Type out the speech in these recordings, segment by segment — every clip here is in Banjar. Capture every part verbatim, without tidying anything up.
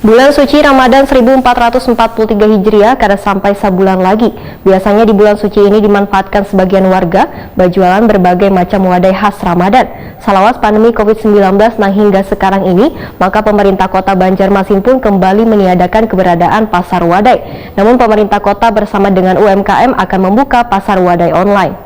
Bulan suci Ramadan seribu empat ratus empat puluh tiga Hijriah kada sampai sabulan lagi. Biasanya di bulan suci ini dimanfaatkan sebagian warga bajualan berbagai macam wadai khas Ramadan. Salawas pandemi covid sembilan belas nang hingga sekarang ini, maka pemerintah kota Banjarmasin pun kembali meniadakan keberadaan pasar wadai. Namun pemerintah kota bersama dengan U M K M akan membuka pasar wadai online.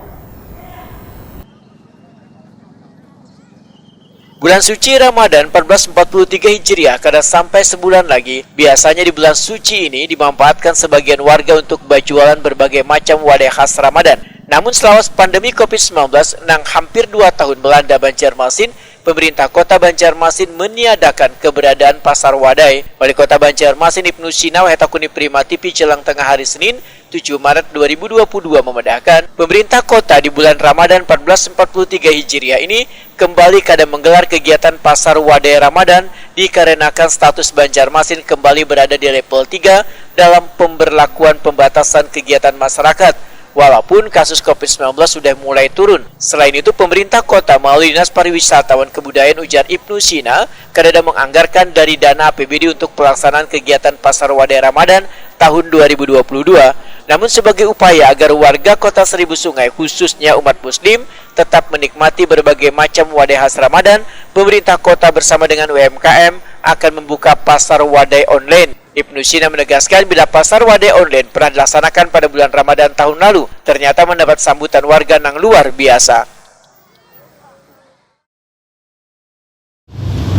Bulan suci Ramadan empat belas empat puluh tiga Hijriah kada sampai sebulan lagi. Biasanya di bulan suci ini dimanfaatkan sebagian warga untuk bajualan berbagai macam wadai khas Ramadan. Namun selawas pandemi covid sembilan belas nang hampir dua tahun melanda Banjarmasin, pemerintah kota Banjarmasin meniadakan keberadaan pasar wadai. Wali kota Banjarmasin Ibnu Sina wahai takuni Prima T V jelang tengah hari Senin, tujuh Maret dua ribu dua puluh dua memedahkan, pemerintah kota di bulan Ramadan empat belas empat puluh tiga Hijriah ini kembali kada menggelar kegiatan pasar wadai Ramadan dikarenakan status Banjarmasin kembali berada di level tiga dalam pemberlakuan pembatasan kegiatan masyarakat. Walaupun kasus covid sembilan belas sudah mulai turun. Selain itu, pemerintah kota melalui Dinas Pariwisata wan Kebudayaan ujar Ibnu Sina kadada menganggarkan dari dana A P B D untuk pelaksanaan kegiatan Pasar Wadai Ramadan tahun dua ribu dua puluh dua. Namun sebagai upaya agar warga kota Seribu Sungai khususnya umat muslim tetap menikmati berbagai macam wadai khas Ramadan, pemerintah kota bersama dengan U M K M akan membuka pasar wadai online. Ibnu Sina menegaskan bila pasar wadai online pernah dilaksanakan pada bulan Ramadan tahun lalu, ternyata mendapat sambutan warga nang luar biasa.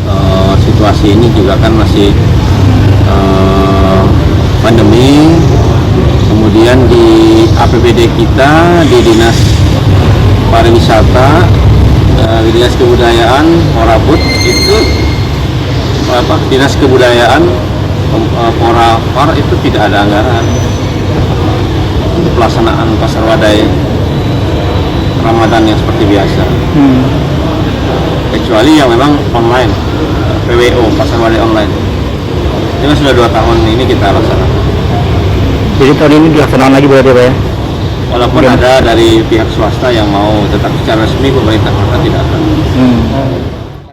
Eh, situasi ini juga kan masih eh, pandemi, kemudian di A P B D kita di Dinas Pariwisata, eh, di Dinas Kebudayaan, Korabut itu apa, Dinas Kebudayaan, eh, Pora Par itu tidak ada anggaran untuk pelaksanaan pasar wadai Ramadan yang seperti biasa. Hmm. Kecuali yang memang online, P W O, pasar wadai online. Ini sudah dua tahun ini kita laksanakan. Jadi tahun ini dilaksanakan lagi berarti, Pak, ya? Walaupun ada dari pihak swasta yang mau, tetap secara resmi pemerintah kota tidak akan. Hmm.